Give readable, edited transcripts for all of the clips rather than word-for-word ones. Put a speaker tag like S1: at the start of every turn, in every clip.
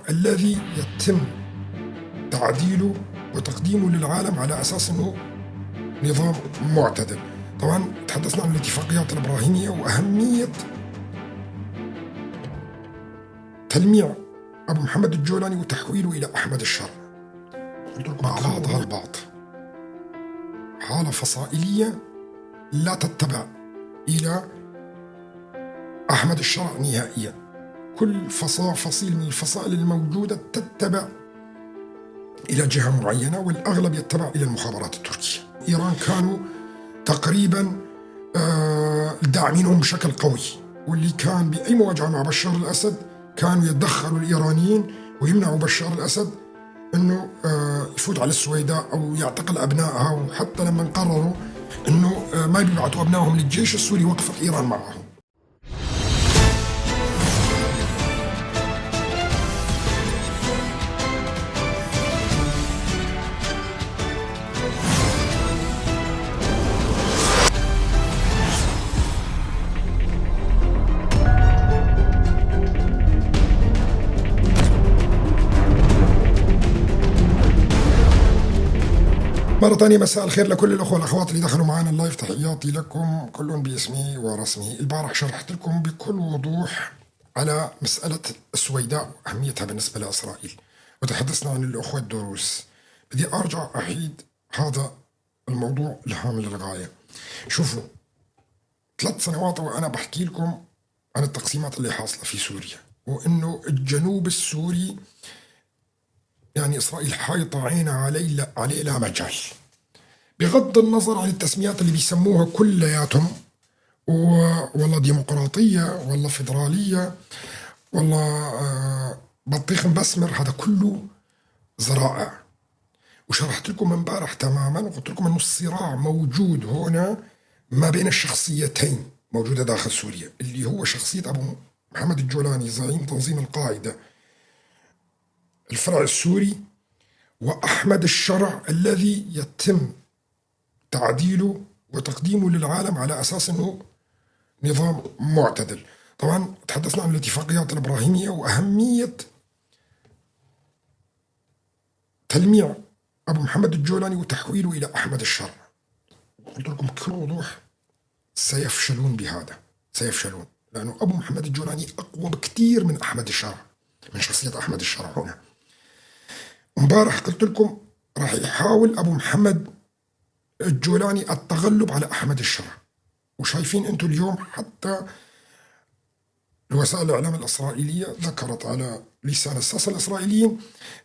S1: الذي يتم تعديله وتقديمه للعالم على أساس أنه نظام معتدل. طبعا تحدثنا عن الاتفاقيات الإبراهيمية وأهمية تلميع أبو محمد الجولاني وتحويله إلى أحمد الشرع. قلت لكم مع بعضها البعض حالة فصائلية لا تتبع إلى أحمد الشرع نهائيا. كل فصيل من الفصائل الموجودة تتبع إلى جهة معينة، والأغلب يتبع إلى المخابرات التركية. إيران كانوا تقريبا داعمينهم بشكل قوي، واللي كان بأي مواجهة مع بشار الأسد كانوا يتدخلوا الإيرانيين ويمنعوا بشار الأسد أنه يفوت على السويداء أو يعتقل أبنائها. وحتى لما قرروا أنه ما بيبعثوا أبنائهم للجيش السوري وقفت إيران معهم. مرة ثانية مساء الخير لكل الأخوة والأخوات اللي دخلوا معنا ال live، تحياتي لكم كلهم باسمي ورسمي. البارح شرحت لكم بكل وضوح على مسألة السويداء وأهميتها بالنسبة لإسرائيل، وتحدثنا عن الأخوة الدروز. بدي أرجع أعيد هذا الموضوع الهام للغاية. شوفوا، 3 سنوات وأنا بحكي لكم عن التقسيمات اللي حاصلة في سوريا، وإنه الجنوب السوري يعني إسرائيل حايطة عينها عليه لا مجال، بغض النظر عن التسميات اللي بيسموها كلياتهم، والله ديمقراطية والله فيدرالية والله بطيخ مبسمر، هذا كله زرائع. وشرحت لكم امبارح تماما وقلت لكم انه الصراع موجود هنا ما بين الشخصيتين موجودة داخل سوريا، اللي هو شخصية أبو محمد الجولاني زعيم تنظيم القاعدة الفرع السوري، وأحمد الشرع الذي يتم تعديله وتقديمه للعالم على أساس أنه نظام معتدل. طبعا تحدثنا عن الاتفاقيات الإبراهيمية وأهمية تلميع أبو محمد الجولاني وتحويله إلى أحمد الشرع. قلت لكم بكل وضوح سيفشلون بهذا، سيفشلون، لأنه أبو محمد الجولاني أقوى بكثير من أحمد الشرع، من شخصية أحمد الشرع هنا. امبارح قلت لكم راح يحاول أبو محمد الجولاني التغلب على أحمد الشرع، وشايفين أنتم اليوم حتى الوسائل الإعلام الإسرائيلية ذكرت على لسان الساسة الإسرائيليين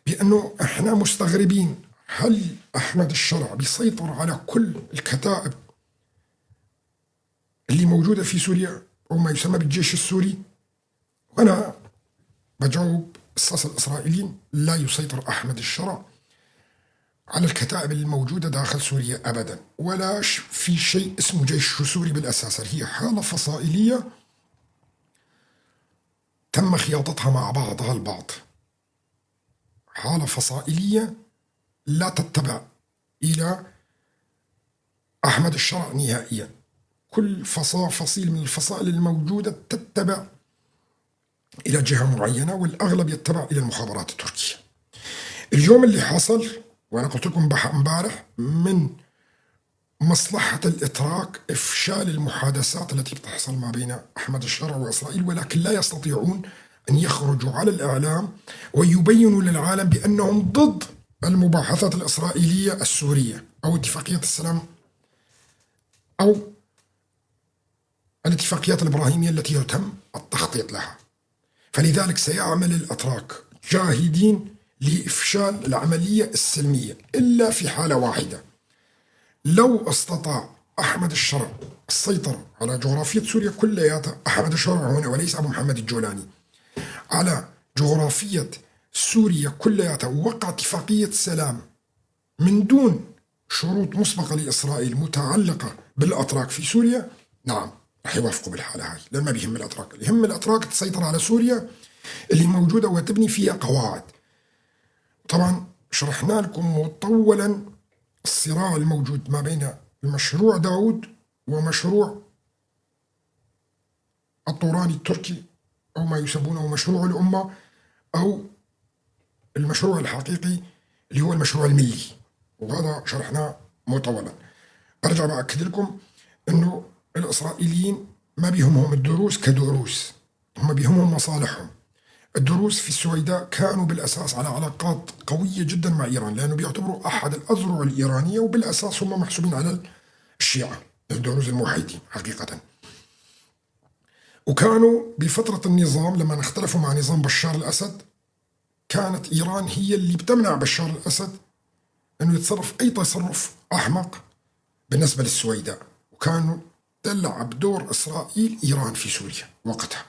S1: بأنه إحنا مستغربين، هل أحمد الشرع بيسيطر على كل الكتائب اللي موجودة في سوريا أو ما يسمى بالجيش السوري؟ وأنا بجاوب الساسة الإسرائيليين لا يسيطر أحمد الشرع على الكتائب الموجودة داخل سوريا أبدا، ولا في شيء اسمه جيش سوري بالأساس. هي حالة فصائلية تم خياطتها مع بعضها البعض، حالة فصائلية لا تتبع إلى أحمد الشرع نهائيا. كل فصيل من الفصائل الموجودة تتبع إلى جهة معينة، والأغلب يتبع إلى المخابرات التركية. اليوم اللي حصل، وأنا قلت لكم امبارح، من مصلحة الإتراك إفشال المحادثات التي بتحصل ما بين أحمد الشرع وإسرائيل، ولكن لا يستطيعون أن يخرجوا على الإعلام ويبينوا للعالم بأنهم ضد المباحثات الإسرائيلية السورية أو اتفاقية السلام أو الاتفاقيات الإبراهيمية التي يتم التخطيط لها. فلذلك سيعمل الأتراك جاهدين لإفشال العملية السلمية، إلا في حالة واحدة: لو استطاع أحمد الشرع السيطرة على جغرافية سوريا كلياتها، أحمد الشرع هنا وليس أبو محمد الجولاني، على جغرافية سوريا كلياتها، ووقع اتفاقية سلام من دون شروط مسبقة لإسرائيل متعلقة بالأتراك في سوريا، نعم رح يوافقوا بالحالة هاي، لأن ما بيهم الأتراك. اللي يهم الأتراك تسيطر على سوريا اللي موجودة وتبني فيها قواعد. طبعا شرحنا لكم مطولا الصراع الموجود ما بين المشروع داود ومشروع الطوراني التركي، أو ما يسمونه مشروع الأمة أو المشروع الحقيقي اللي هو المشروع الملي، وهذا شرحناه مطولا. أرجع بأكد لكم أنه الإسرائيليين ما بيهمهم الدروز كدروز، هم بيهمهم مصالحهم. الدروز في السويداء كانوا بالأساس على علاقات قوية جدا مع إيران، لأنه بيعتبروا أحد الأذرع الإيرانية، وبالأساس هم محسوبين على الشيعة الدروز الموحدين حقيقة. وكانوا بفترة النظام لما اختلفوا مع نظام بشار الأسد، كانت إيران هي اللي بتمنع بشار الأسد أنه يتصرف أي تصرف أحمق بالنسبة للسويداء، وكانوا تلعب دور إسرائيل إيران في سوريا وقتها.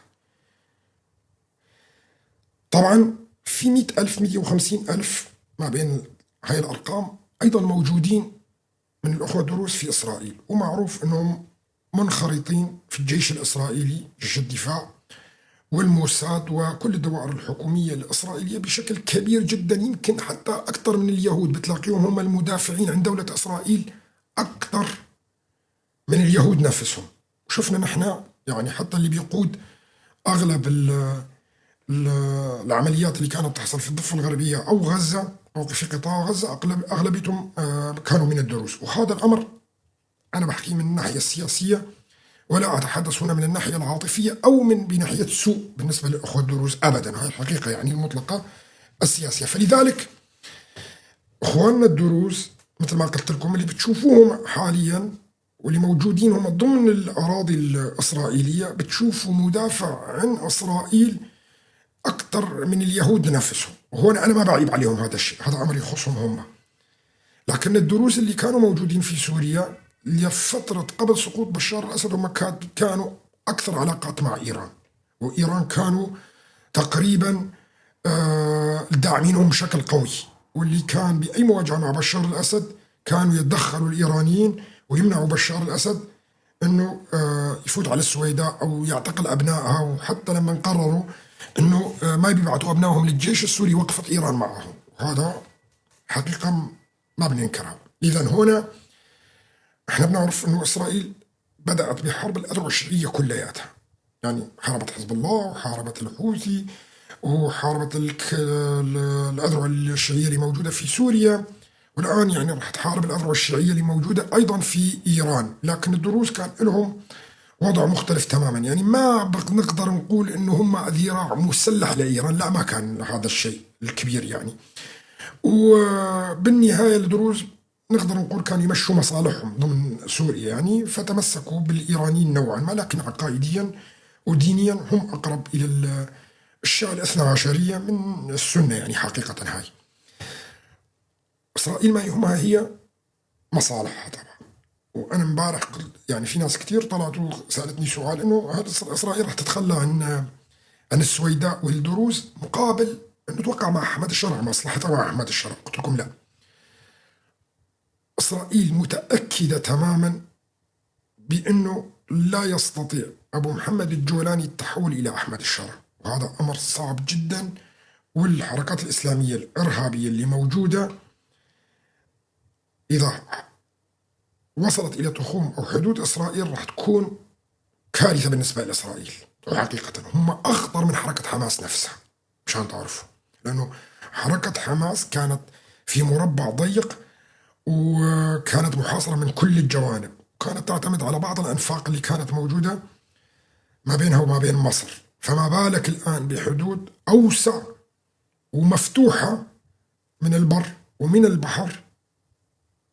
S1: طبعا في 100,000 150,000 ما بين هاي الأرقام أيضا موجودين من الأخوة الدروز في إسرائيل، ومعروف أنهم منخرطين في الجيش الإسرائيلي، جيش الدفاع والموساد وكل الدوائر الحكومية الإسرائيلية بشكل كبير جدا، يمكن حتى أكثر من اليهود. بتلاقيهم هم المدافعين عن دولة إسرائيل أكثر من اليهود نفسهم. شفنا نحن يعني حتى اللي بيقود أغلب العمليات اللي كانت تحصل في الضفة الغربية أو غزة أو في قطاع غزة أغلبيتهم كانوا من الدروز. وهذا الأمر أنا بحكيه من الناحية السياسية، ولا أتحدث هنا من الناحية العاطفية أو من بناحية سوء بالنسبة للأخوة الدروز أبدا، هذه الحقيقة يعني المطلقة السياسية. فلذلك إخواننا الدروز مثل ما قلت لكم اللي بتشوفوهم حاليا واللي موجودين هم ضمن الأراضي الإسرائيلية، بتشوفوا مدافع عن إسرائيل أكثر من اليهود نفسهم. وهون أنا ما بعيب عليهم هذا الشيء، هذا أمر يخصهم هم. لكن الدروز اللي كانوا موجودين في سوريا لفترة قبل سقوط بشار الأسد هم كانوا أكثر علاقات مع إيران، وإيران كانوا تقريبا داعمينهم بشكل قوي، واللي كان بأي مواجهة مع بشار الأسد كانوا يتدخلوا الإيرانيين ويمنعوا بشار الأسد أنه يفوت على السويداء أو يعتقل أبنائها. وحتى لما قرروا أنه ما بيبعثوا أبنائهم للجيش السوري وقفت إيران معهم، وهذا حقيقة ما بننكرها. إذا هنا احنا بنعرف أنه إسرائيل بدأت بحرب الأذرع الشيعية كلياتها، يعني حاربت حزب الله وحاربت الحوثي وحاربت الأذرع الشيعية اللي موجودة في سوريا، والآن يعني راح تحارب الأذرع الشيعية اللي موجودة أيضا في إيران. لكن الدروز كان لهم وضع مختلف تماما، يعني ما بنقدر نقول إنه هم ذراع مسلح لإيران، لا ما كان هذا الشيء الكبير يعني. وبالنهاية الدروز نقدر نقول كانوا يمشوا مصالحهم ضمن سوريا يعني، فتمسكوا بالإيرانيين نوعا ما، لكن عقائديا ودينيا هم أقرب إلى الشيعة الاثنى عشرية من السنة يعني حقيقة. هاي إسرائيل ما يهمها هي مصالحها طبعا. وأنا امبارح يعني في ناس كثير طلعت وسألتني سؤال إنه هل إسرائيل رح تتخلى عن السويداء والدروز مقابل إنه توقع مع أحمد الشرع، مصلحتها مع أحمد الشرع؟ قلت لكم لا، إسرائيل متأكدة تماما بأنه لا يستطيع أبو محمد الجولاني التحول إلى أحمد الشرع، وهذا أمر صعب جدا. والحركات الإسلامية الإرهابية اللي موجودة إذا وصلت إلى تخوم أو حدود إسرائيل راح تكون كارثة بالنسبة لإسرائيل. وحقيقة هم أخطر من حركة حماس نفسها مشان تعرفوا، لأنه حركة حماس كانت في مربع ضيق وكانت محاصرة من كل الجوانب، وكانت تعتمد على بعض الأنفاق اللي كانت موجودة ما بينها وما بين مصر. فما بالك الآن بحدود أوسع ومفتوحة من البر ومن البحر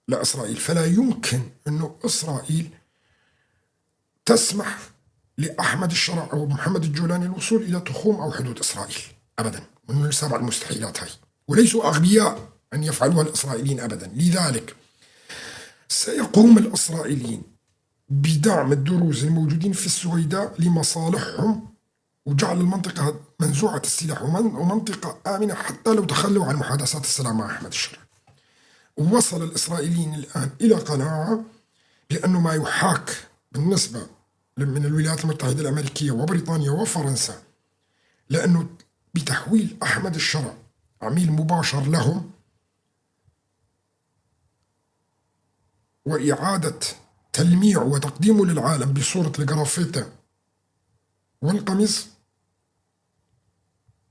S1: لإسرائيل. فلا يمكن أنه إسرائيل تسمح لأحمد الشرع أو محمد الجولاني الوصول إلى تخوم أو حدود إسرائيل أبدا، من سبع المستحيلات هاي، وليسوا أغبياء أن يفعلوها الإسرائيليين أبدا. لذلك سيقوم الإسرائيليين بدعم الدروز الموجودين في السويداء لمصالحهم وجعل المنطقة منزوعة السلاح ومنطقة آمنة حتى لو تخلوا عن محادثات السلام مع أحمد الشرع. وصل الإسرائيليين الآن إلى قناعة بأنه ما يحاك بالنسبة من الولايات المتحدة الأمريكية وبريطانيا وفرنسا، لأنه بتحويل أحمد الشرع عميل مباشر لهم وإعادة تلميعه وتقديمه للعالم بصورة الجرافيتا والقميص،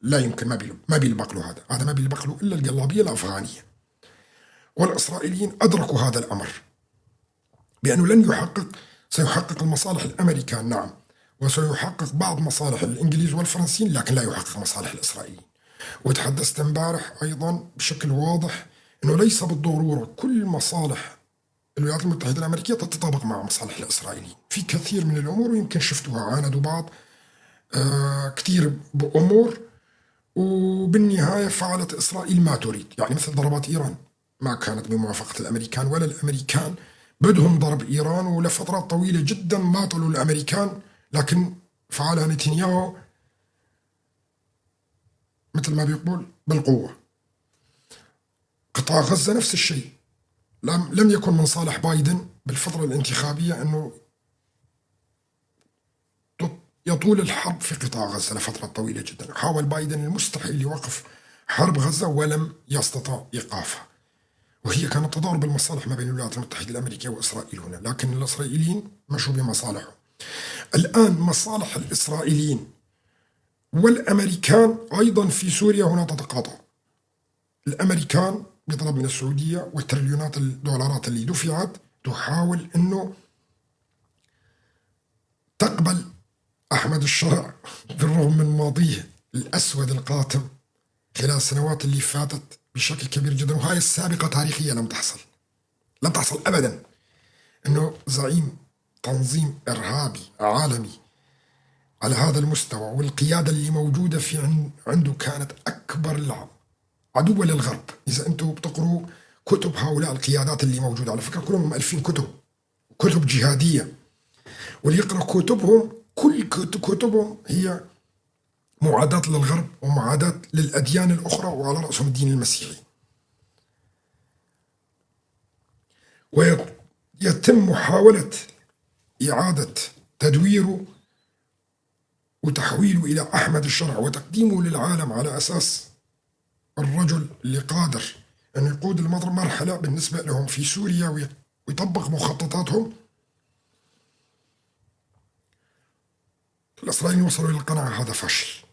S1: لا يمكن، ما بيلبق له هذا، هذا ما بيلبق له إلا القلابية الأفغانية. والإسرائيليين أدركوا هذا الأمر بأنه لن يحقق، سيحقق المصالح الأمريكان نعم، وسيحقق بعض مصالح الإنجليز والفرنسيين، لكن لا يحقق مصالح الإسرائيليين. وتحدثت امبارح أيضا بشكل واضح أنه ليس بالضرورة كل مصالح الولايات المتحدة الأمريكية تتطابق مع مصالح الإسرائيليين في كثير من الأمور، ويمكن شفتوها عاندوا بعض كثير بأمور، وبالنهاية فعلت إسرائيل ما تريد. يعني مثل ضربات إيران ما كانت بموافقة الأمريكان، ولا الأمريكان بدهم ضرب إيران، ولفترات طويلة جدا ماطلوا الأمريكان، لكن فعلها نتنياهو مثل ما بيقول بالقوة. قطاع غزة نفس الشيء، لم يكن من صالح بايدن بالفترة الانتخابية أنه يطول الحرب في قطاع غزة لفترة طويلة جدا. حاول بايدن المستحيل لوقف حرب غزة ولم يستطع إيقافها، وهي كانت تضارب المصالح ما بين الولايات المتحدة الأمريكية وإسرائيل هنا، لكن الإسرائيليين مشوا بمصالحهم. الآن مصالح الإسرائيليين والأمريكان أيضا في سوريا هنا تتقاطع. الأمريكان بطلب من السعودية والتريليونات الدولارات اللي دفعت تحاول أنه تقبل أحمد الشرع بالرغم من ماضيه الأسود القاتم خلال السنوات اللي فاتت بشكل كبير جدا، وهاي السابقة تاريخية لم تحصل، لم تحصل أبدا، أنه زعيم تنظيم إرهابي عالمي على هذا المستوى والقيادة اللي موجودة في عنده كانت أكبر عدوة للغرب. إذا أنتم بتقروا كتب هؤلاء القيادات اللي موجودة، على فكرة كلهم مؤلفين كتب جهادية، واللي يقرأ كتبهم كل كتبهم هي معاداة للغرب ومعاداة للأديان الأخرى، وعلى رأسهم الدين المسيحي. ويتم محاولة إعادة تدويره وتحويله إلى أحمد الشرع وتقديمه للعالم على أساس الرجل اللي قادر أن يقود المرحلة بالنسبة لهم في سوريا ويطبق مخططاتهم. الإسرائيليين وصلوا إلى القناعة هذا فشل،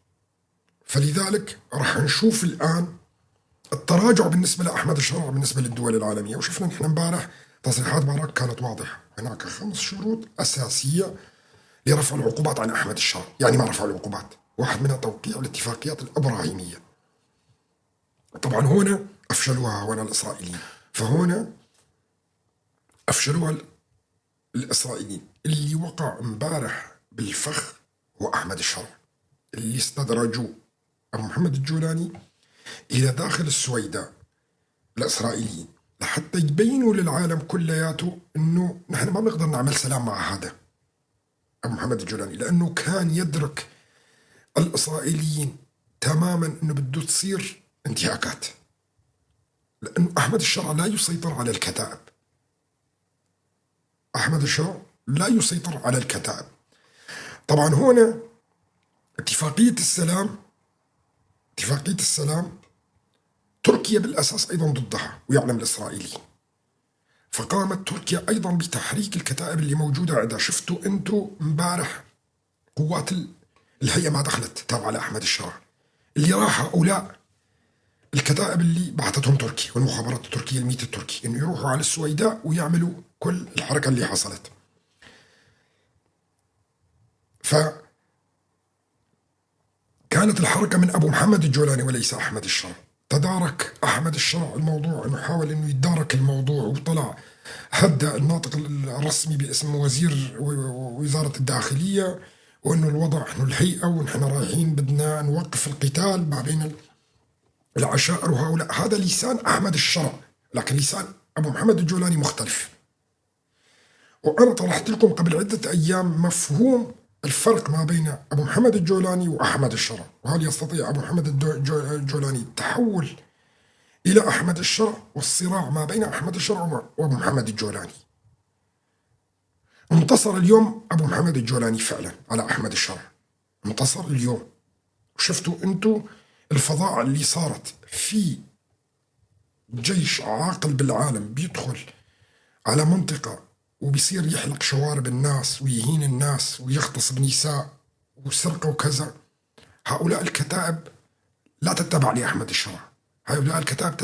S1: فلذلك راح نشوف الآن التراجع بالنسبة لأحمد الشرع بالنسبة للدول العالمية. وشفنا نحن امبارح تصريحات باراك كانت واضحة، هناك 5 شروط أساسية لرفع العقوبات عن أحمد الشرع. يعني ما رفع العقوبات، واحد منها توقيع الاتفاقيات الإبراهيمية. طبعا هنا أفشلوها هنا الإسرائيليين، فهنا أفشلوها الإسرائيليين. اللي وقع امبارح بالفخ هو أحمد الشرع، اللي استدرجوه أبو محمد الجولاني إلى داخل السويداء الإسرائيليين لحتى يبينوا للعالم كلياته إنه نحن ما بنقدر نعمل سلام مع هذا أبو محمد الجولاني، لأنه كان يدرك الإسرائيليين تماما إنه بده تصير انتهاكات، لأنه أحمد الشرع لا يسيطر على الكتائب. أحمد الشرع لا يسيطر على الكتائب. طبعا هنا اتفاقية السلام، اتفاقية السلام تركيا بالأساس أيضا ضدها ويعلم الإسرائيليين، فقامت تركيا أيضا بتحريك الكتائب اللي موجودة عندها. شفتوا أنتوا امبارح قوات الهيئة ما دخلت تابعة لأحمد الشرع، اللي راح هؤلاء الكتائب اللي بعثتهم تركيا والمخابرات التركية الميت التركي إنه يروحوا على السويداء ويعملوا كل الحركة اللي حصلت. فكانت الحركة من أبو محمد الجولاني وليس أحمد الشرع. تدارك أحمد الشرع الموضوع، إنه حاول إنه يتدارك الموضوع، وطلع هدى الناطق الرسمي باسم وزير وزارة الداخلية، وإنه الوضع إنه الهيئة ونحن رايحين بدنا نوقف القتال ما بين العشائر وهؤلاء. هذا لسان أحمد الشرع، لكن لسان أبو محمد الجولاني مختلف. وأنا طرحت لكم قبل عدة أيام مفهوم الفرق ما بين أبو محمد الجولاني وأحمد الشرع، وهل يستطيع أبو محمد الجولاني التحول إلى أحمد الشرع والصراع ما بين أحمد الشرع وأبو محمد الجولاني. انتصر اليوم أبو محمد الجولاني فعلا على أحمد الشرع، انتصر اليوم. وشفتوا أنتوا الفظاعة اللي صارت في جيش عاقل بالعالم بيدخل على منطقة وبيصير يحلق شوارب الناس ويهين الناس ويغتصب نساء وسرقة وكذا. هؤلاء الكتائب لا تتبع لأحمد الشرع، هؤلاء الكتائب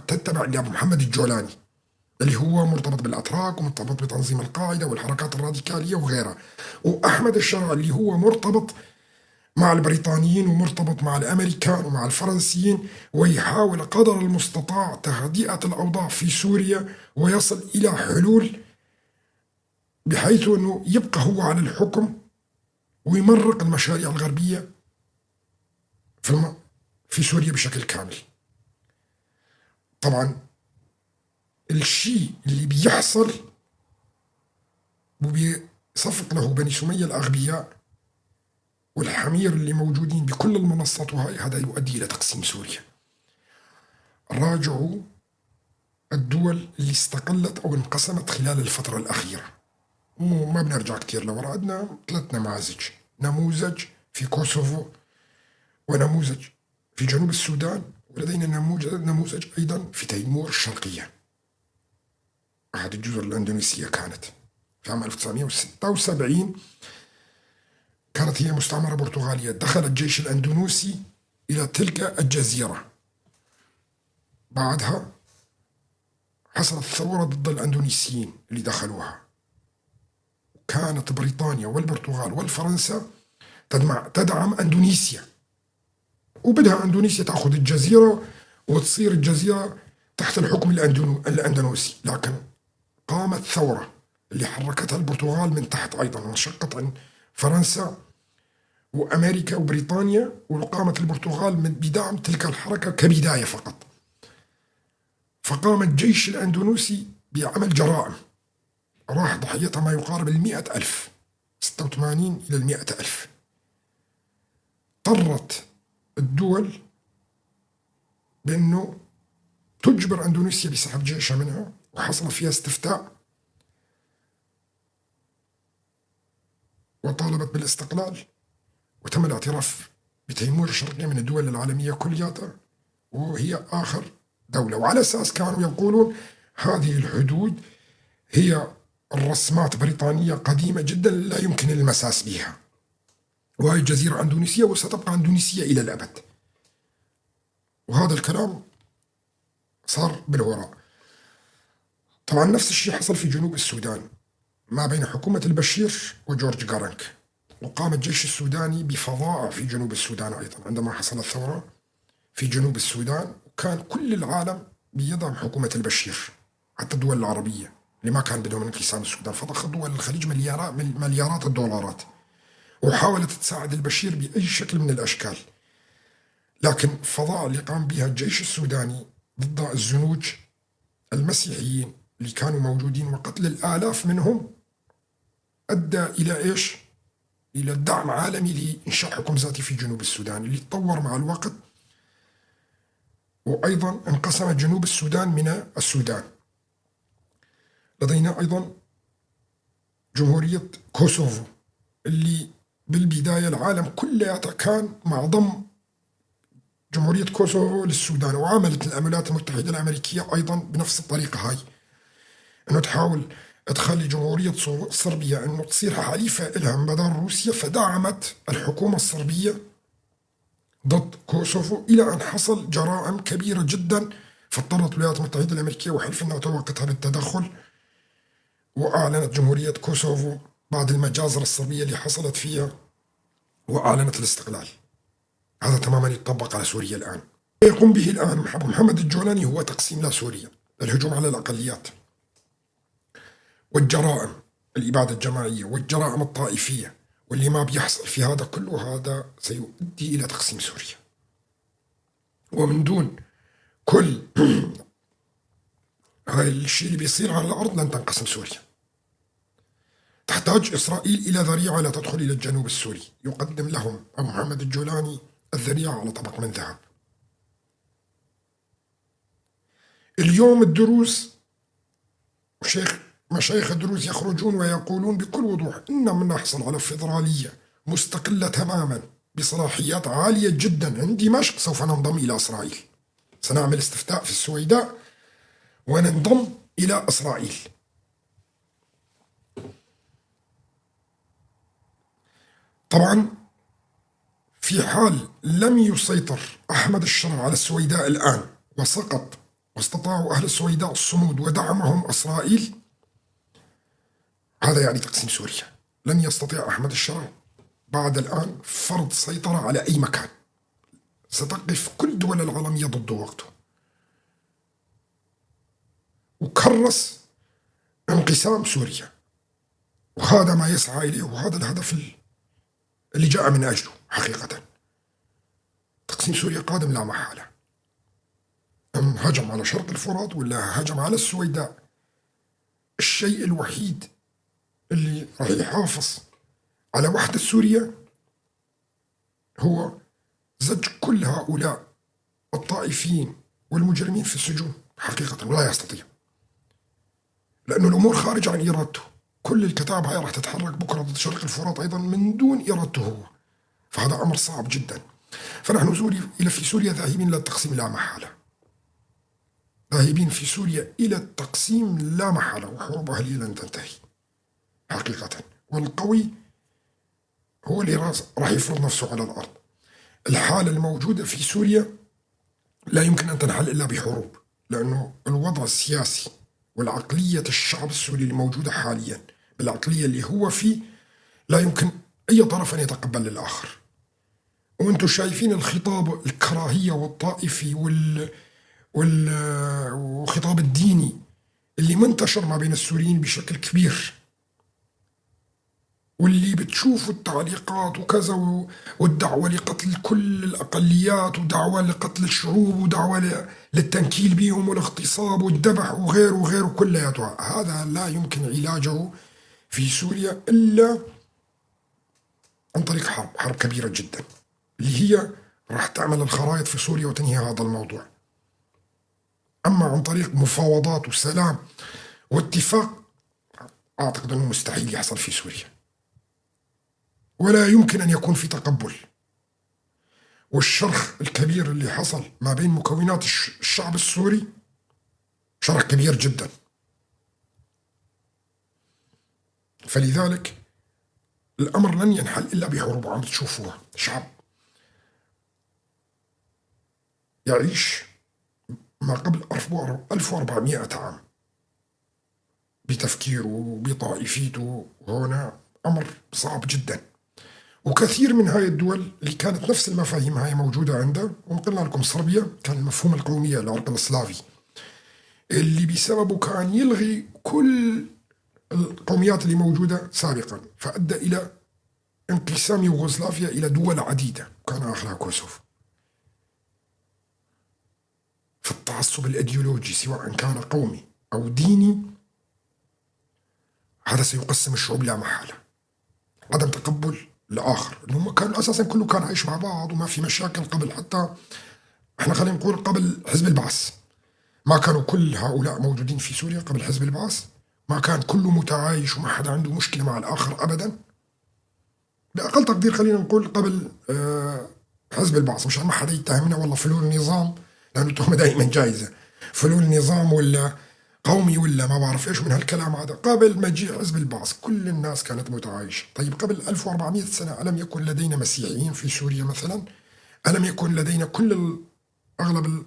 S1: تتبع لأبو محمد الجولاني اللي هو مرتبط بالأتراك ومرتبط بتنظيم القاعدة والحركات الراديكالية وغيرها، وأحمد الشرع اللي هو مرتبط مع البريطانيين ومرتبط مع الأمريكان ومع الفرنسيين، ويحاول قدر المستطاع تهدئة الأوضاع في سوريا ويصل إلى حلول بحيث أنه يبقى هو على الحكم ويمرق المشاريع الغربية في سوريا بشكل كامل. طبعا الشيء اللي بيحصل وبيصفق له بني سمية الأغبياء والحمير اللي موجودين بكل المنصات، وهي هذا يؤدي إلى تقسيم سوريا. راجعوا الدول اللي استقلت أو انقسمت خلال الفترة الأخيرة، وما بنرجع كتير لورا، عندنا 3 نماذج: نموذج في كوسوفو، ونموذج في جنوب السودان، ولدينا نموذج أيضا في تيمور الشرقية، أحد الجزر الأندونيسية. كانت في عام 1976 كانت هي مستعمرة برتغالية، دخل الجيش الأندونيسي إلى تلك الجزيرة، بعدها حصلت ثورة ضد الأندونيسيين اللي دخلوها. كانت بريطانيا والبرتغال والفرنسا تدعم أندونيسيا، وبدها أندونيسيا تأخذ الجزيرة وتصير الجزيرة تحت الحكم الأندونيسي. لكن قامت ثورة اللي حركتها البرتغال من تحت أيضا، وانشقت عن فرنسا وأمريكا وبريطانيا، وقامت البرتغال بدعم تلك الحركة كبداية فقط. فقام الجيش الأندونيسي بعمل جرائم راح ضحيتها ما يقارب 100,000، 86 إلى 100,000. اضطرت الدول بأنه تجبر أندونيسيا بسحب جيشها منها، وحصل فيها استفتاء وطالبت بالاستقلال، وتم الاعتراف بتيمور الشرقية من الدول العالمية كلياتها، وهي آخر دولة. وعلى أساس كانوا يقولون هذه الحدود هي الرسمات بريطانية قديمة جدا لا يمكن المساس بها، وهي جزيرة أندونيسية وستبقى أندونيسية إلى الأبد. وهذا الكلام صار بالوراء. طبعا نفس الشيء حصل في جنوب السودان ما بين حكومة البشير وجورج جارنك، وقام الجيش السوداني بفظائع في جنوب السودان أيضا عندما حصلت الثورة في جنوب السودان، وكان كل العالم بيدعم حكومة البشير، حتى الدول العربية اللي ما كان بدهم انقسام السودان، فضخت دول الخليج مليارات الدولارات وحاولت تساعد البشير بأي شكل من الأشكال. لكن الفظائع اللي قام بها الجيش السوداني ضد الزنوج المسيحيين اللي كانوا موجودين وقتل الآلاف منهم أدى إلى إيش؟ إلى دعم عالمي لإنشاء حكم ذاتي في جنوب السودان اللي تطور مع الوقت، وأيضا انقسم جنوب السودان من السودان. لدينا أيضا جمهورية كوسوفو اللي بالبداية العالم كلياته كان مع ضم جمهورية كوسوفو للسودان، وعملت الولايات المتحدة الأمريكية أيضا بنفس الطريقة هاي، أنه تحاول تخلي جمهورية صربيا أنه تصير حليفة لها من بدل روسيا، فدعمت الحكومة الصربية ضد كوسوفو إلى أن حصل جرائم كبيرة جدا، فاضطرت الولايات المتحدة الأمريكية وحلف الناتو وقتها بالتدخل، وأعلنت جمهورية كوسوفو بعد المجازر الصربية اللي حصلت فيها وأعلنت الاستقلال. هذا تماما يطبق على سوريا الآن. يقوم به الآن أبو محمد الجولاني هو تقسيم لا سوريا، الهجوم على الأقليات والجرائم، الإبادة الجماعية والجرائم الطائفية، واللي ما بيحصل في هذا كله هذا سيؤدي إلى تقسيم سوريا. ومن دون كل هاي الشيء اللي بيصير على الأرض لن تنقسم سوريا. تحتاج إسرائيل إلى ذريعة لا تدخل إلى الجنوب السوري، يقدم لهم أبو محمد الجولاني الذريعة على طبق من ذهب. اليوم الدروز مشايخ الدروز يخرجون ويقولون بكل وضوح إن من نحصل على فيدرالية مستقلة تماما بصلاحيات عالية جدا عند دمشق سوف ننضم إلى إسرائيل، سنعمل استفتاء في السويداء وننضم إلى إسرائيل. طبعا في حال لم يسيطر أحمد الشرع على السويداء الآن وسقط واستطاعوا أهل السويداء الصمود ودعمهم إسرائيل، هذا يعني تقسيم سوريا. لن يستطيع أحمد الشرع بعد الآن فرض سيطرة على أي مكان، ستقف كل دول العالمية ضده وقته. وكرس انقسام سوريا، وهذا ما يسعى إليه، وهذا الهدف اللي جاء من أجله حقيقة. تقسيم سوريا قادم لا محالة، أم هجم على شرق الفرات ولا هجم على السويداء. الشيء الوحيد اللي راح يحافظ على وحدة سوريا هو زج كل هؤلاء الطائفيين والمجرمين في السجون حقيقة، ولا يستطيع، لأنه الأمور خارجة عن إرادته. كل الكتائب هاي راح تتحرك بكرة ضد شرق الفرات أيضا من دون إرادته هو، فهذا أمر صعب جدا. فنحن في سوريا ذاهبين إلى التقسيم لا محالة، ذاهبين في سوريا إلى التقسيم لا محالة، وحروب أهلية لن تنتهي حقيقة. والقوي هو اللي راح يفرض نفسه على الأرض. الحالة الموجودة في سوريا لا يمكن أن تنحل إلا بحروب، لأنه الوضع السياسي والعقلية الشعب السوري الموجودة حاليا بالعقلية اللي هو فيه لا يمكن أي طرف أن يتقبل للآخر. وأنتم شايفين الخطاب الكراهية والطائفي والخطاب الديني اللي منتشر ما بين السوريين بشكل كبير، واللي بتشوفوا التعليقات وكذا، والدعوة لقتل كل الأقليات، ودعوة لقتل الشعوب، ودعوة للتنكيل بهم والاغتصاب والذبح وغيره وغيره كلياتها. هذا لا يمكن علاجه في سوريا إلا عن طريق حرب كبيرة جدا، اللي هي راح تعمل الخرائط في سوريا وتنهي هذا الموضوع. أما عن طريق مفاوضات وسلام واتفاق، أعتقد أنه مستحيل يحصل في سوريا، ولا يمكن أن يكون في تقبل. والشرخ الكبير اللي حصل ما بين مكونات الشعب السوري شرخ كبير جدا. فلذلك الأمر لن ينحل إلا بحروب. عم تشوفوها، شعب يعيش ما قبل 1400 عام بتفكيره وبطائفيته، وهنا أمر صعب جدا. وكثير من هاي الدول اللي كانت نفس المفاهيم هاي موجودة عندها، وقلنا لكم صربيا كان المفهوم القومية العرق السلافي اللي بسببه كان يلغي كل القوميات اللي موجودة سابقا، فأدى إلى انقسام يوغوسلافيا إلى دول عديدة وكان آخرها كوسوفو. فالتعصب الأيديولوجي سواء كان قومي أو ديني هذا سيقسم الشعوب لا محالة. عدم تقبل الآخر، إنه كانوا أساسا كله كان عايش مع بعض وما في مشاكل قبل، حتى احنا خلينا نقول قبل حزب البعث ما كانوا كل هؤلاء موجودين في سوريا. قبل حزب البعث ما كان كله متعايش وما حدا عنده مشكلة مع الآخر أبدا، بأقل تقدير خلينا نقول قبل حزب البعث، مشان ما حدا يتهمنا والله فلول النظام، لأنه التهمة دائما جايزة، فلول النظام ولا قومي ولا ما بعرف ايش من هالكلام هذا. قبل مجيء حزب البعث كل الناس كانت متعايشة. طيب قبل 1400 سنة ألم يكن لدينا مسيحيين في سوريا مثلا؟ ألم يكن لدينا كل أغلب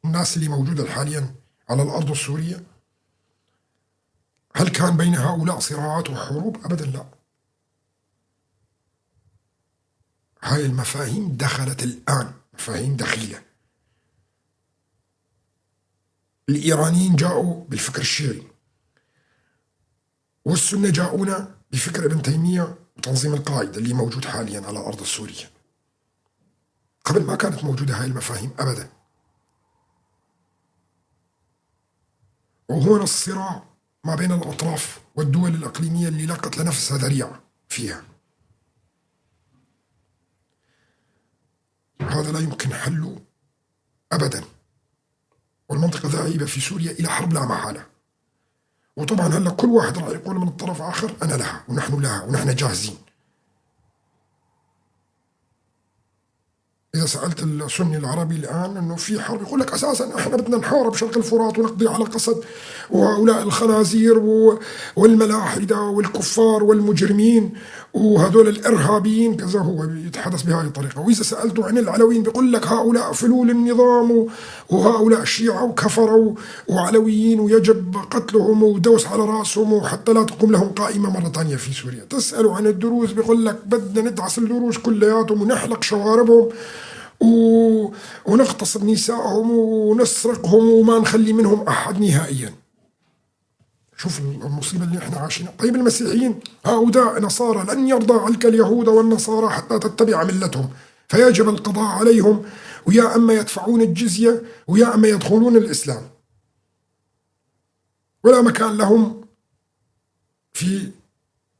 S1: الناس اللي موجودة حاليا على الأرض السورية؟ هل كان بين هؤلاء صراعات وحروب؟ أبدا لا. هاي المفاهيم دخلت الآن، مفاهيم دخيلة. الإيرانيين جاءوا بالفكر الشيعي، والسنة جاءونا بفكر ابن تيمية وتنظيم القاعدة اللي موجود حاليا على الأرض السورية. قبل ما كانت موجودة هاي المفاهيم أبدا. وهنا الصراع ما بين الأطراف والدول الإقليمية اللي لقت لنفسها ذريعة فيها، هذا لا يمكن حله أبدا. والمنطقة ذاهبة في سوريا إلى حرب لا محالة. وطبعا هلا كل واحد راح يقول من الطرف آخر أنا لها ونحن لها ونحن جاهزين. إذا سألت السني العربي الآن أنه في حرب، يقول لك أساسا إحنا بدنا نحارب شرق الفرات ونقضي على قسد وهؤلاء الخنازير والملاحدة والكفار والمجرمين وهذول الإرهابيين كذا، هو يتحدث بهذه الطريقة. وإذا سألته عن العلويين بيقول لك هؤلاء فلول النظام وهؤلاء شيعة وكفروا وعلويين ويجب قتلهم ودوس على رأسهم وحتى لا تقوم لهم قائمة مرة ثانية في سوريا. تسألوا عن الدروز بيقول لك بدنا ندعس الدروز كلياتهم ونحلق شواربهم ونغتصب نسائهم ونسرقهم وما نخلي منهم أحد نهائيا. شوف المصيبة اللي احنا عايشينها. طيب المسيحيين هؤلاء نصارى لن يرضى عنك اليهود والنصارى حتى تتبع ملتهم، فيجب القضاء عليهم، ويا أما يدفعون الجزية ويا أما يدخلون الإسلام، ولا مكان لهم في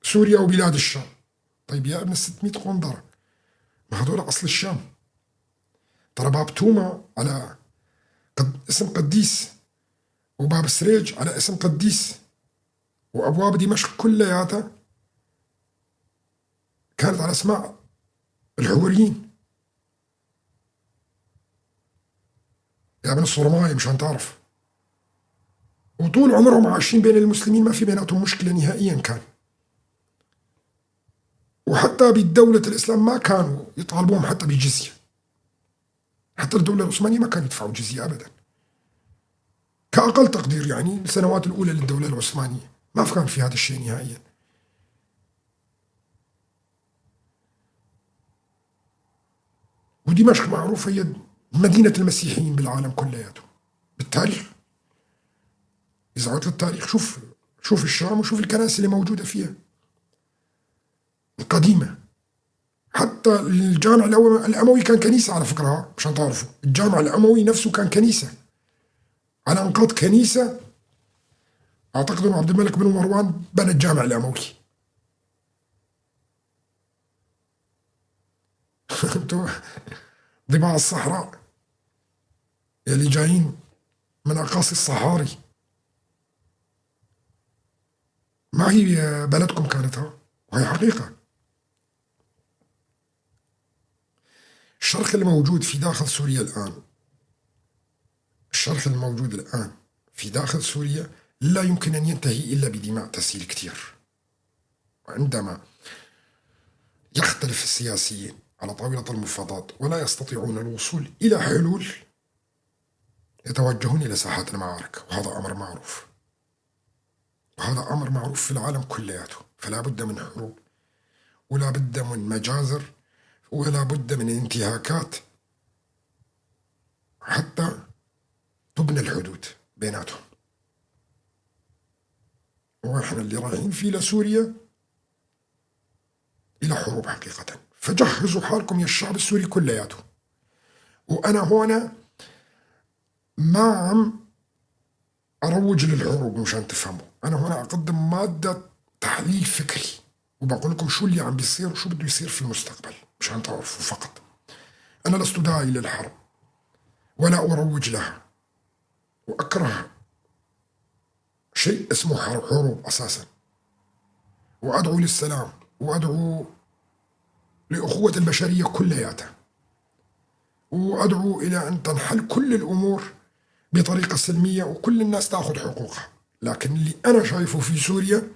S1: سوريا وبلاد الشام. طيب يا ابن 600 قندرة، ما هذول أصل الشام. ترى باب توما على اسم قديس، وباب سريج على اسم قديس، وأبواب دمشق كلياتها كانت على أسماء الحوريين. يا ابن الصرماية مشان تعرف. وطول عمرهم عايشين بين المسلمين، ما في بيناتهم مشكلة نهائيا كان. وحتى بدولة الإسلام ما كانوا يطالبوهم حتى بجزية، حتى الدولة العثمانية ما كانوا يدفعوا جزية أبدا، كأقل تقدير يعني السنوات الأولى للدولة العثمانية ما كان في هذا الشيء نهائيا. ودمشق معروفة هي مدينة المسيحيين بالعالم كلياته بالتاريخ. إذا عدت للتاريخ شوف الشام وشوف الكنائس اللي موجودة فيها القديمة. حتى الجامع الأموي كان كنيسة على فكرة، مشان تعرفوا، الجامع الأموي نفسه كان كنيسة على أنقاض كنيسة. أعتقد أنه عبد الملك بن مروان بنى الجامع الأموي. أنتوا ضباع الصحراء يلي جايين من أقاصي الصحاري، ما هي بلدكم كانت، ها، وهي حقيقة. الشرخ الموجود في داخل سوريا الآن، الشرخ الموجود الآن في داخل سوريا لا يمكن أن ينتهي إلا بدماء تسيل كثير. وعندما يختلف السياسيين على طاولة المفاوضات ولا يستطيعون الوصول إلى حلول، يتوجهون إلى ساحات المعارك، وهذا أمر معروف، وهذا أمر معروف في العالم كلياته. فلا بد من حروب، ولا بد من مجازر، ولا بد من انتهاكات حتى تبنى الحدود بيناتهم. ونحن اللي رايحين فيه لسوريا إلى حروب حقيقة. فجهزوا حالكم يا الشعب السوري كلياته. وأنا هنا ما عم أروج للحروب مشان تفهموا، أنا هنا أقدم مادة تحليل فكري، وبقول لكم شو اللي عم بيصير وشو بده يصير في المستقبل مشان تعرفوا فقط. أنا لست داعي للحرب ولا أروج لها، وأكره شيء اسمه حروب أساسا، وأدعو للسلام وأدعو لأخوة البشرية كلياتها، وأدعو إلى أن تنحل كل الأمور بطريقة سلمية وكل الناس تأخذ حقوقها. لكن اللي أنا شايفه في سوريا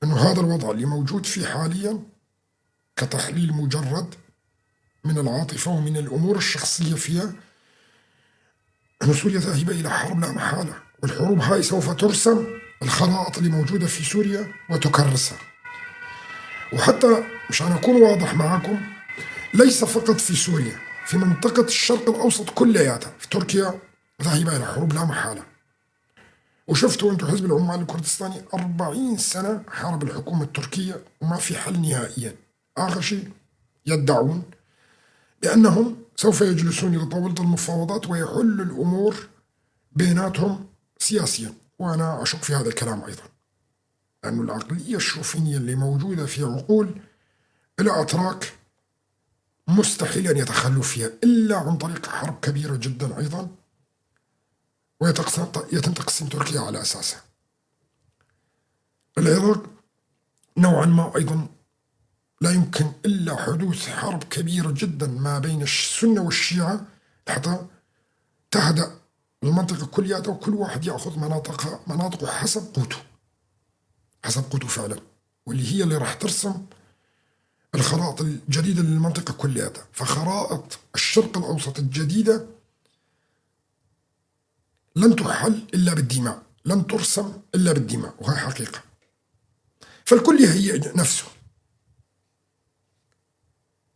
S1: أنه هذا الوضع اللي موجود فيه حاليا كتحليل مجرد من العاطفة ومن الأمور الشخصية فيها، أن سوريا ذاهبة إلى حرب لا محالة، والحروب هاي سوف ترسم الخرائط اللي موجودة في سوريا وتكرسها. وحتى مشان أكون واضح معكم، ليس فقط في سوريا، في منطقة الشرق الأوسط كلياتها، في تركيا ذاهبة إلى حروب لا محالة. وشفتوا أنتم حزب العمال الكردستاني 40 سنة حارب الحكومة التركية وما في حل نهائيا. آخر شيء يدعون بأنهم سوف يجلسون إلى طاولة المفاوضات ويحل الأمور بيناتهم سياسيا، وأنا أشك في هذا الكلام أيضا، لأن العقلية الشوفينية اللي موجودة في عقول الأتراك مستحيل أن يتخلوا فيها إلا عن طريق حرب كبيرة جدا أيضا، ويتم تقسيم تركيا على أساسها. العراق نوعا ما أيضا لا يمكن إلا حدوث حرب كبيرة جدا ما بين السنة والشيعة حتى تهدأ المنطقة كلياتها، وكل واحد يأخذ مناطقه حسب قوته، حسب قوته فعلا، واللي هي اللي راح ترسم الخرائط الجديدة للمنطقة كلها. فخرائط الشرق الأوسط الجديدة لن تحل إلا بالدماء، لن ترسم إلا بالدماء، وهي حقيقة. فالكل يهيئ نفسه،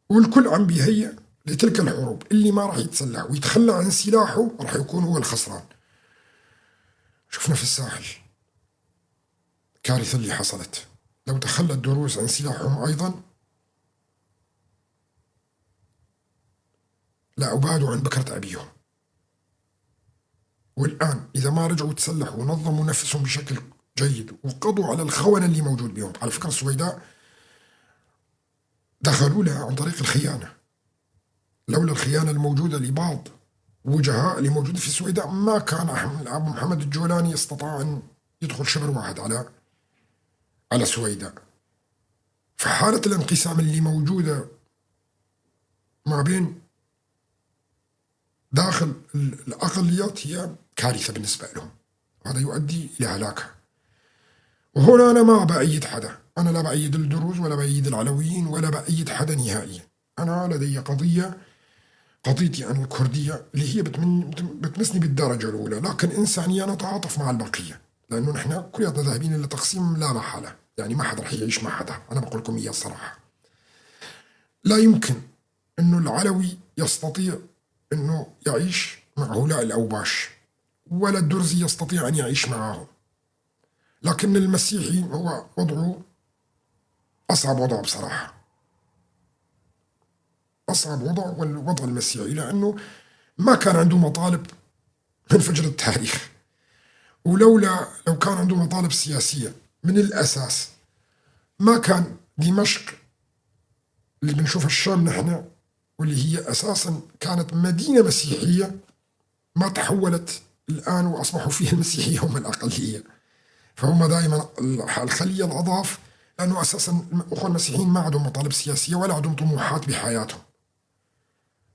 S1: والكل عم بيهيئ لتلك الحروب. اللي ما راح يتسلح ويتخلى عن سلاحه راح يكون هو الخسران. شفنا في الساحل الكارثة اللي حصلت، لو تخلى الدروز عن سلاحهم أيضا لأبادوا عن بكرة أبيهم. والآن إذا ما رجعوا تسلحوا ونظموا نفسهم بشكل جيد وقضوا على الخونة اللي موجود بهم. على فكرة السويداء دخلوا لها عن طريق الخيانة، لولا الخيانة الموجودة لبعض وجهاء اللي موجودين في السويداء ما كان أبو محمد الجولاني استطاع أن يدخل شبر واحد على السويداء. فحالة الانقسام اللي موجودة ما بين داخل الأقليات هي كارثة بالنسبة لهم، وهذا يؤدي إلى هلاكها. وهنا أنا ما بأيد حدا، أنا لا بأيد الدروز ولا بأيد العلويين ولا بأيد حدا نهائيا. أنا لدي قضية، قضيتي أنا الكردية اللي هي بتمسني بالدرجة الأولى، لكن إنسانيا أتعاطف مع البقية، لأنه نحن كلنا ذاهبين إلى تقسيم لا محالة، يعني ما حدا رح يعيش مع حدا. أنا بقول لكم إياه الصراحة، لا يمكن إنه العلوي يستطيع إنه يعيش مع هؤلاء الأوباش، ولا الدرزي يستطيع أن يعيش معهم. لكن المسيحي هو وضعه أصعب وضع بصراحة، أصعب وضع هو الوضع المسيحي، لأنه ما كان عنده مطالب من فجر التاريخ، ولولا لو كان عنده مطالب سياسية من الأساس ما كان دمشق اللي بنشوفها الشام نحن، واللي هي أساسا كانت مدينة مسيحية، ما تحولت الآن وأصبحوا فيها المسيحية هم الأقلية. فهم دائما الخلية الأضعف، لأنه أساسا الأخوة المسيحيين ما عندهم مطالب سياسية ولا عندهم طموحات بحياتهم،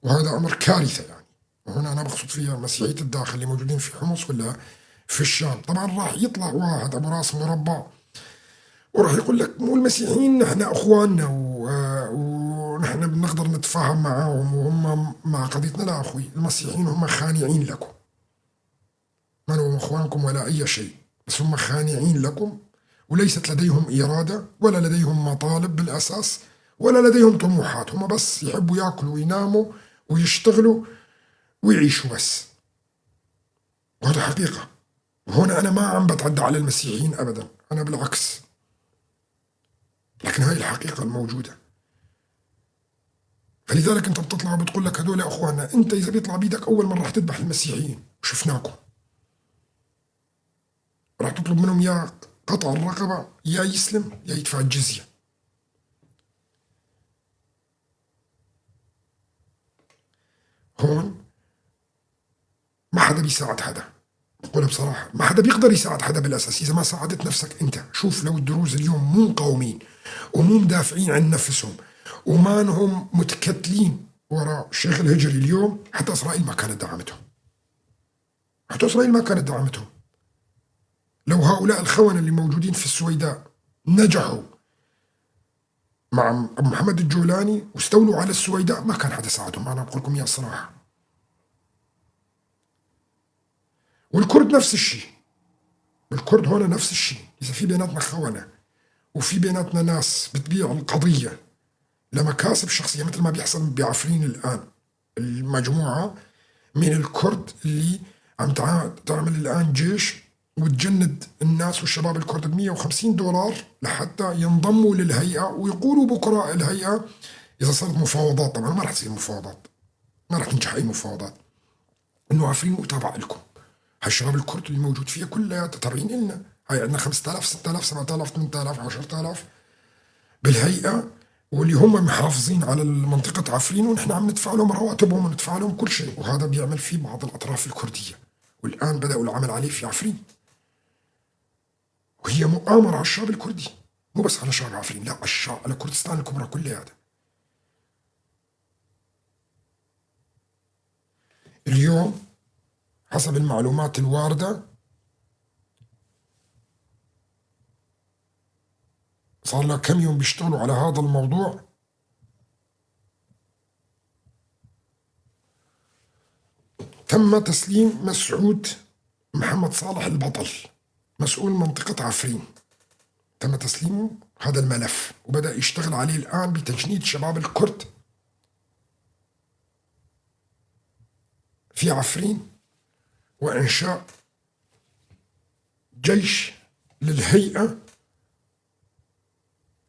S1: وهذا أمر كارثة يعني. وهنا أنا بقصد فيها مسيحية الداخل اللي موجودين في حمص ولا في الشام. طبعا راح يطلع واحد أبو راس مربع وراح يقول لك مو المسيحيين نحن أخواننا ونحن بنقدر نتفاهم معاهم وهم مع قضيتنا. لا أخوي، المسيحيين هم خانعين لكم، ما هم أخوانكم ولا أي شيء، بس هم خانعين لكم، وليست لديهم إرادة ولا لديهم مطالب بالأساس ولا لديهم طموحات. هم بس يحبوا يأكلوا ويناموا ويشتغلوا ويعيشوا بس، وهذا حقيقة. وهنا أنا ما عم بتعدى على المسيحيين أبدا، أنا بالعكس، لكن هاي الحقيقة الموجودة. فلذلك أنت بتطلع وبتقول لك هدول أخواننا، أنت إذا بيطلع بيدك أول مرة رح تذبح المسيحيين، وشفناكم راح تطلب منهم يا قطع الرقبة يا يسلم يا يدفع الجزية. هون ما حدا بيساعد حدا، بقولها بصراحة، ما حدا بيقدر يساعد حدا بالأساس إذا ما ساعدت نفسك أنت. شوف لو الدروز اليوم مو مقاومين ومو مدافعين عن نفسهم وما انهم متكتلين وراء الشيخ الهجري اليوم، حتى إسرائيل ما كانت دعمتهم، حتى إسرائيل ما كانت دعمتهم. لو هؤلاء الخونة اللي موجودين في السويداء نجحوا مع أبو محمد الجولاني واستولوا على السويداء ما كان حدا ساعدهم، أنا بقول لكم إياها الصراحة. والكرد نفس الشيء، الكرد هون نفس الشيء. إذا في بيناتنا خونة وفي بيناتنا ناس بتبيع القضية لمكاسب شخصية، مثل ما بيحصل بعفرين الآن، المجموعة من الكرد اللي عم تعمل الآن جيش وتجند الناس والشباب الكرد ب $150 لحتى ينضموا للهيئة ويقولوا بكرة الهيئة إذا صارت مفاوضات، طبعا ما راح تصير مفاوضات، ما راح تنجح أي مفاوضات، إنه عفرين متابعة لكم. هالشباب الكرد اللي موجود فيها كلها تابعين لنا، هاي عندنا 5000 6000 7000 8000 10000 بالهيئة، واللي هم محافظين على منطقة عفرين، ونحن عم ندفع لهم رواتبهم وندفع لهم كل شيء. وهذا بيعمل فيه بعض الأطراف الكردية، والآن بدأوا العمل عليه في عفرين، وهي مؤامرة على الشعب الكردي، مو بس على شعب عفرين، لا، على الشعب، على كردستان الكبرى كلها. هذا اليوم حسب المعلومات الواردة صار لها كم يوم بيشتغلوا على هذا الموضوع. تم تسليم مسعود محمد صالح البطل مسؤول منطقة عفرين، تم تسليمه هذا الملف وبدأ يشتغل عليه الآن بتجنيد شباب الكرد في عفرين وإنشاء جيش للهيئة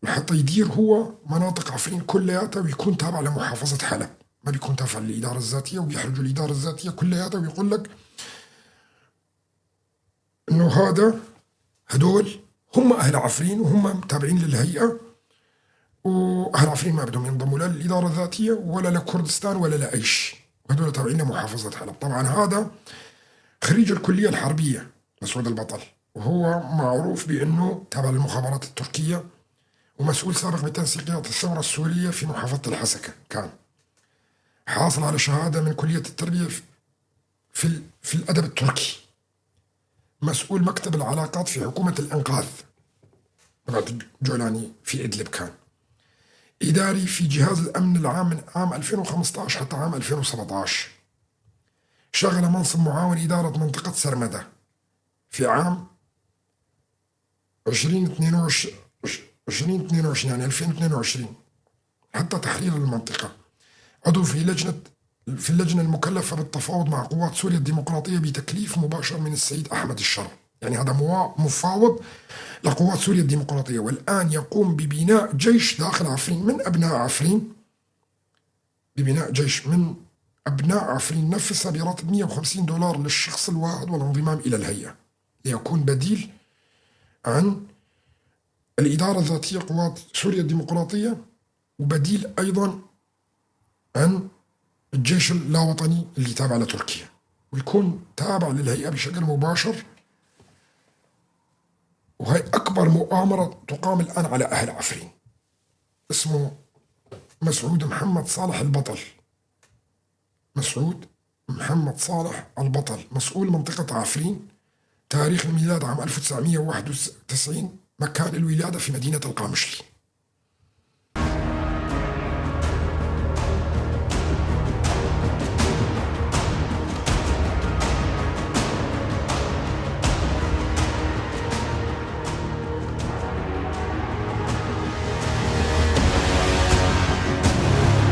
S1: حتى يدير هو مناطق عفرين كلياتها ويكون تابع لمحافظة حلب، ما بيكون تابع للإدارة الذاتية، وبيحرجوا الإدارة الذاتية كلياتها ويقول لك إنه هدول هم أهل عفرين وهم تابعين للهيئة، وأهل عفرين ما بدهم ينضموا لا للإدارة الذاتية ولا لكردستان ولا لأي شيء، وهدول تابعين لمحافظة حلب. طبعا هذا خريج الكلية الحربية مسعود البطل، وهو معروف بأنه تابع للمخابرات التركية ومسؤول سابق بتنسيقيات الثورة السورية في محافظة الحسكة، كان حاصل على شهادة من كلية التربية في الأدب التركي، مسؤول مكتب العلاقات في حكومة الإنقاذ تبعت جولاني في إدلب، كان إداري في جهاز الأمن العام من عام 2015 حتى عام 2017، شغل منصب معاون إدارة منطقة سرمدة في عام 2022، يعني 2022 حتى تحرير المنطقة. عضو في اللجنة المكلفة بالتفاوض مع قوات سوريا الديمقراطية بتكليف مباشر من السيد أحمد الشرع، يعني هذا مفاوض لقوات سوريا الديمقراطية، والآن يقوم ببناء جيش داخل عفرين من أبناء عفرين، ببناء جيش من أبناء عفرين نفسها براتب 150 دولار للشخص الواحد والانضمام إلى الهيئة ليكون بديل عن الإدارة الذاتية قوات سوريا الديمقراطية، وبديل أيضا عن الجيش اللاوطني اللي تابع لتركيا، ويكون تابع للهيئة بشكل مباشر. وهي أكبر مؤامرة تقام الآن على أهل عفرين. اسمه مسعود محمد صالح البطل، مسعود محمد صالح البطل، مسؤول منطقة عفرين، تاريخ الميلاد عام 1991، مكان الولادة في مدينة القامشلي.